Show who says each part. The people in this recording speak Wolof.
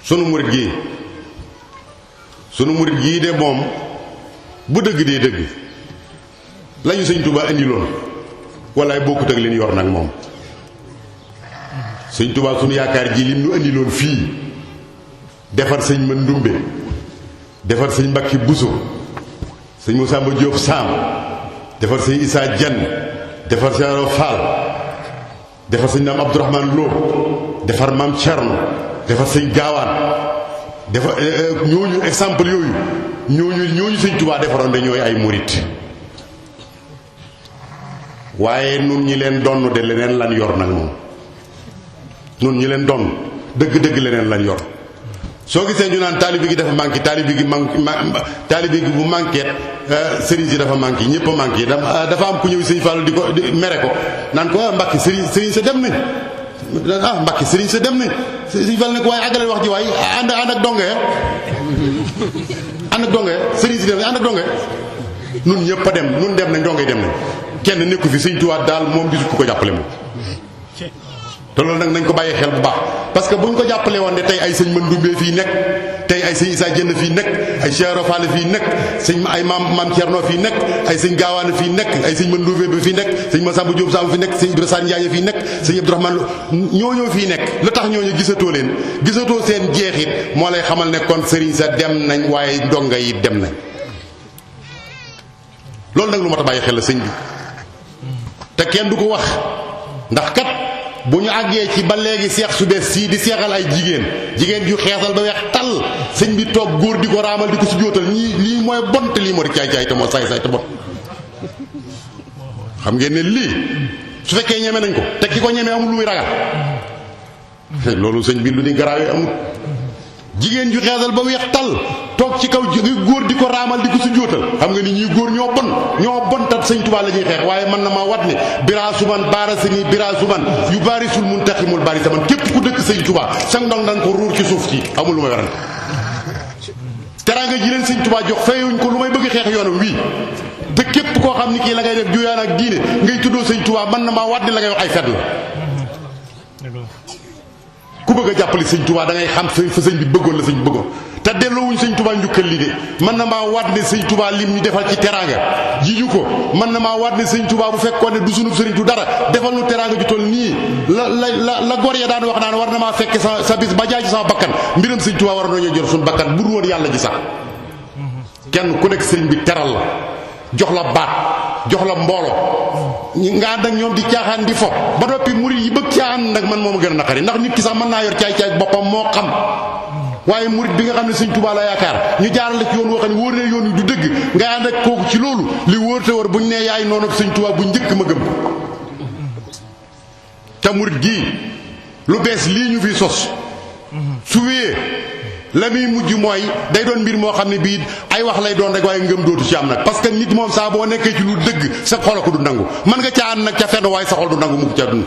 Speaker 1: sunu murit gii de moom bu dëgg dee dëgg lañu sëñ Tuubaa indiloon wallaay bokkut ak li ñu yor nag moom. sëñ Tuubaa sunu yaakaar ji lim ñu indiloon fii defar sëñ Mandumbe defar sëñ Mbàkke Buso sëñ Masamba Jóob Saam defar sëñ Isaa Jenn defar sëñ Aro Faal defar sëñ Naam Abdourahmaan Lo defar Maam Cerno defar sëñ Gaawaan defar ñooñu exemple yooyu ñooñu sëñ Tuubaa defaroon de ñooy ay murit waaye nun ñi leen donn de leneen lan yor nag moom nun ñi leen donn dëgg-dëgg leneen lan yor soo gisee ñu naan taalibe gi dafa manqué taalibe gi bu manqué sëriñ si dafa manqué ñëpp a manqué dafa am ku ñëw sëñ Fallu di ko mere ko naan ko Mbàkke sëriñ sa dem nañ Mbàkke sëriñ sa dem nañ sëñ Fallu ne ko waaye àggale wax ji waaye ànd ak donge sëriñ si dem nañ ànd ak donge nun ñëpp a dem nun dem nañ donge dem nañ kenn nekku fi sëñ Tuubaa daal moom gisul ku ko jàppale moom te loolu nag nañ ko bàyyi xel bu baax parce que bu ñu ko jàppale woon ne tey ay sëñ Mandumbe fii nekk tey ay sëñ Isaa Jenn fii nekk ay Cheikh Ibra Fall fii nekk ay maam Cerno fii nekk ay sëñ Gaawaan fii nekk ay sëñ Mandumbe bi fii nekk sëñ Masamba Jóob Saam fii nekk sëñ Ibra Saan Njaañ fii nekk sëñ Abdourahmaan ñooñoo fii nekk lu tax ñooñu gisatoo seen jeexit moo lay xamal ne kon sëriñ sa dem nañ waaye ndonga yi dem nañ loolu nag lu mat a bàyyi xel la sëñ bi te kenn du ko wax ndax kat bu ñu àggee ci ba léegi seex su bees sii di seexal ay jigéen ju xeesal ba weex tàll sëñ bi toog góor di ko raamal di ko si jóotal lii mooy bon te lii moo di caay-caay te moo saay-saay te bon xam ngeen ne lii su fekkee ñeme nañ ko te ki ko ñeme amul lu muy ragal loolu sëñ bi lu ni garaawee amul jigéen ju xeesal ba weex tàll toog ci kaw góor di ko raamal di ko si jóotal xam nga ni ñii góor ñoo bon tat sëñ Tuubaa la ñuy xeex waaye man na maa wat ne bira suman baara sini bira suman yu baari sul mun taximul baari saman képp ku dëkk sëñ Tuubaa sang ndong danga ko ruur ci suuf ci amul lu may warante teraanga ji leen sëñ Tuubaa jox fayuñ ko lu may bëgg xeex yoonam wii te képp koo xam ni kii la ngay def juyaan ak diine ngay tuddoo sëñ Tuubaa man na maa wat ne la ngay wax ay fet la ku bëgg a jàppale sëñ Tuubaa da ngay xam fa sëñ bi bëggoon la sëñ bi bëggoon te delloowuñ sëñ Tuubaa njukkal li de mën na maa waat ne sëñ Tuubaa lim ñu defal ci teraanga ji ñu ko mën na maa waat ne sëñ Tuubaa bu fekkoon ne du sunub sëriñ du dara defal nu teraanga ju toll nii la gor ya daan wax naan war na maa fekke sa bis ba jaay ci sama bakkan mbiram sëñ Tuubaa war a nañoo jor suñu bakkan bu dul woon yàlla ji sax kenn ku nekk sëriñ bi teral la jox la baat jox la mbooloo nga ànd ak ñoom di caaxaan di fo ba noppi murid yi bëgg caaxaan nag man moom a gën a naqari ndax nit ki sax mën naa yor caay-caay boppam moo xam waaye murid bi nga xam ne sëñ Tuubaa la yaakaar ñu jaaral la ci yoon woo xam ne wóor ne yoon wi du dëgg nga ànd ak kooku ci loolu li wóor te war buñ nee yaay noonu sëñ Tuubaa bu njëkk ma gëm te murid gii lu bees lii ñu fi sos su wéyee la muy mujj mooy day doon mbir moo xam ne bii ay wax lay doon rek waaye ngëm dootu ci am nag parce que nit moom saa boo nekkee ci lu dëgg sa xol ko du nangu mën nga ca ànd nag ca fenn waaye sa xol du nangu mukk ca dund